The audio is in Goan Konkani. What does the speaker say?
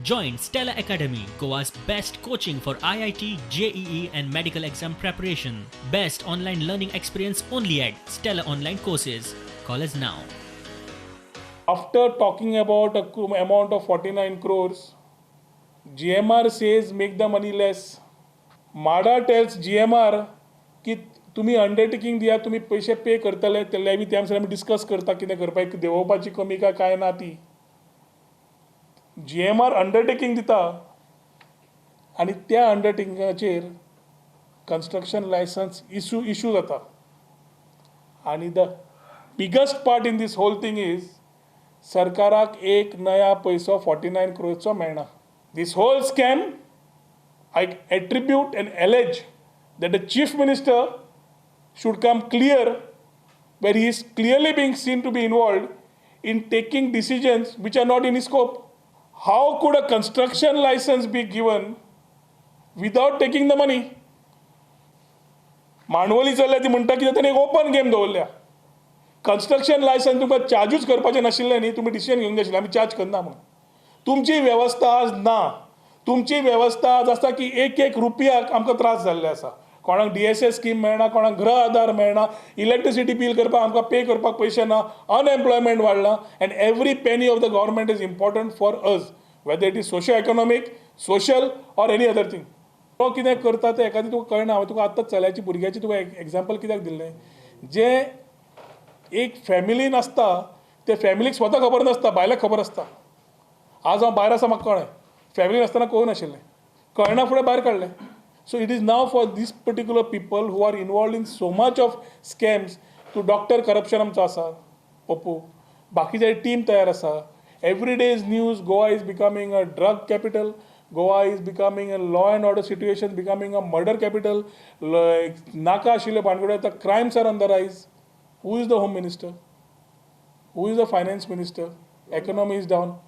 Join Stella Academy, Goa's best coaching for IIT, JEE, and medical exam preparation. Best online learning experience only at Stella Online Courses. Call us now. After talking about a amount of 49 crores, GMR says make the money less. MHADA tells GMR की तुमी अंडरटेकींग दिया, तुमी पयशे पे करतले ते लेवी, त्या आमी डिस्कस करता कितें करपाक, देंवोवपाची कमी काय काय ना ती. जीएमआर अंडरटेकींग दिता आनी त्या अंडरटेकिंगाचेर कन्स्ट्रक्शन लायसन्स इशू जाता. आनी the biggest part in this whole thing is सरकाराक एक नया पयसो 49 क्रोर्सचो मेळना. This whole scam, I attribute and allege that the Chief Minister should come clear where he is clearly being seen to be involved in taking decisions which are not in his scope. How could a construction license be given without taking the money? मांडवली चल्ल्या ती म्हणटा कितें, ताणें एक ओपन गेम दवरल्या. कन्स्ट्रक्शन लायसन्स तुमकां चार्जूच करपाचें नाशिल्लें न्ही, तुमी डिसिजन घेवंक जाय आशिल्लें आमी चार्ज करना म्हणून. तुमची वेवस्था आज ना. तुमची वेवस्था आज आसा की एक एक रुपयाक आमकां त्रास जाल्ले आसा. कोणाक डीएसएस स्कीम मेळना, कोणाक गृह आधार मेळना, इलेक्ट्रिसिटी बील करपाक आमकां पे करपाक पयशे ना, अनएम्प्लॉयमेंट वाडला, and every penny of the government is important for us, whether it is socio economic, social or any other thing. तो कितें करता तें एकादी तुका कळना. हांवें तुका आत्तांच चल्याची भुरग्याची तुका एग्जाम्पल कित्याक दिल्लें, जे एक फॅमिलीन आसता ते फॅमिलीक स्वता खबर नासता, बायलाक खबर आसता. आज हांव भायर आसा, म्हाका कळ्ळें. फॅमिलीन आसतना कळूं नाशिल्लें, कळना फुडें भायर काडलें. So it is now for these particular people who are involved in so much of scams. तूं डॉक्टर करप्शन आमचो आसा पप्पू, बाकीचे टीम तयार आसा. Every day's news, Goa is becoming a drug capital, Goa is becoming a law and order situation, becoming a murder capital. नाका आशिल्ले भानगडी आतां, crimes are on the rise. Who is the Home Minister? Who is the Finance Minister? Economy is down.